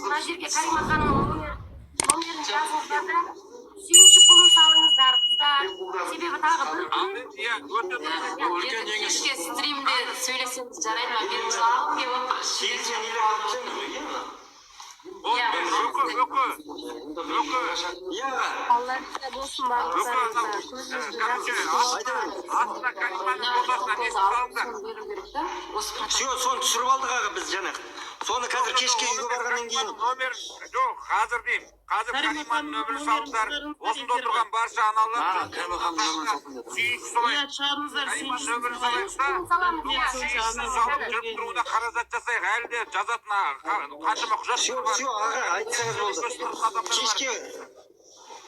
Мына жерге Карима ханымның номерін жазыңыздар да, сүйінші пұлын салыңыздар, қыздар, себебі тағы бір Ал күн. иә, өте дұрыс. Үлкен жеңіс. Кешке стримде сөйлесеміз, жарай ма? Мен жылағым келіп отыр. Өке, өке, өке. Иә. Алла риза болсын барлықтарыңызға, көзіңізді Короче, жақсы. астына Кариманың фотосына несін салыңдар. Беру керек та осы. Все, соны түсіріп алдық, аға, біз жаңа. Соны қазір кешке үйге барғаннан кейін. Номер жоқ, қазір деймін, қазір Карима Кариманың ханымның нөмірін номерін салыңдар. шығарыңыздар Осында эфирге. отырған барша аналар Карима ханымның нөмірін салсын деді. сүйінші салайық. Иә, шығарыңыздар. Кариманың Сүйіншісін нөмірін салайық. салайық та, Пұлын саламыз, иә. сүйіншісін салып, жүріп тұруына қаражат жасайық. Әлі де жазатын қаншама құжат Все, бар. все, аға, айтсаңыз болды. Кешке,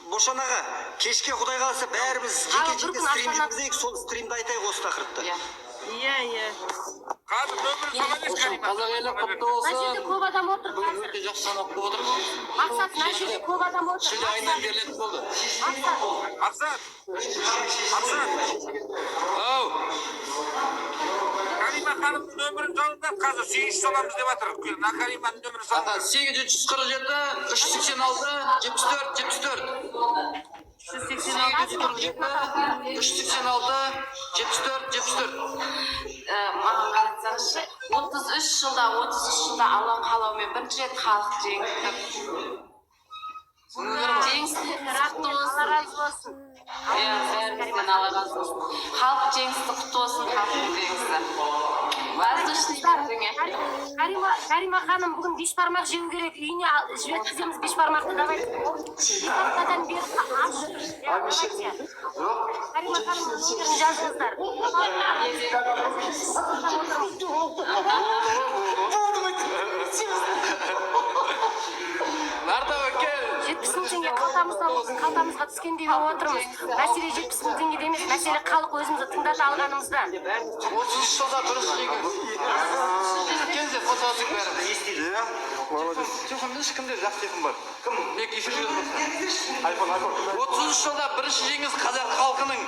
Бошан аға, кешке, құдай қаласа, бәріміз жеке Ал, бір жеке күн стрим Астана- жүргізейік, сол стримді айтайық осы тақырыпты. Иә. Иә. Қазір нөмірін сала берші, Карима. Қазақ елі құтты Мына жерде болсын. көп адам отыр Бүгін қазір. өте жақсы жаңалық болып отыр. Мақсат, мына жерде көп адам отыр. Шілде айынан берілетін болды. Мақсат. Мақсат, Мақсат. Ау. Карима ханымның нөмірін жазыңдар, қазір сүйінші саламыз деп жатыр. Мына Кариманың нөмірін Аға, салыңдар. 847 386 74 74. 386. 847 386 74 74. Маған қаратсаңызшы, 33 жылда, 33 жылда Алланың қалауымен бірінші рет халық жеңіп тұр. Жеңістер құтты Алла болсын. разы болсын. Иә, бәрімізден Алла разы болсын. Халық жеңісті құтты болсын, халықтың жеңісі. Воздушный бірдеңе. Карима, Карима ханым бүгін бешбармақ жеу керек. Үйіне жіберткіземіз бешбармақты. Давайте. 2 аптадан бері аш жүр. Иә, давайте. Карима ханымның номерін жазыңыздар. Нарда кел. 70 000 теңге қалтамызда, қалтамызға түскендей болып отырмыз. Мәселе 70 000 теңгеде емес, мәселе халық өзімізді тыңдата алғанымызда. 33 жылда бірінші жеңіс. Келіңіздер, қосыласың бәрі. Иә, молодец. Телефон берші, кімде жақсы телефон бар? Кім? Мен эфир жүргізіп. Айфон, айфон. 33 жылда бірінші жеңіс қазақ халқының.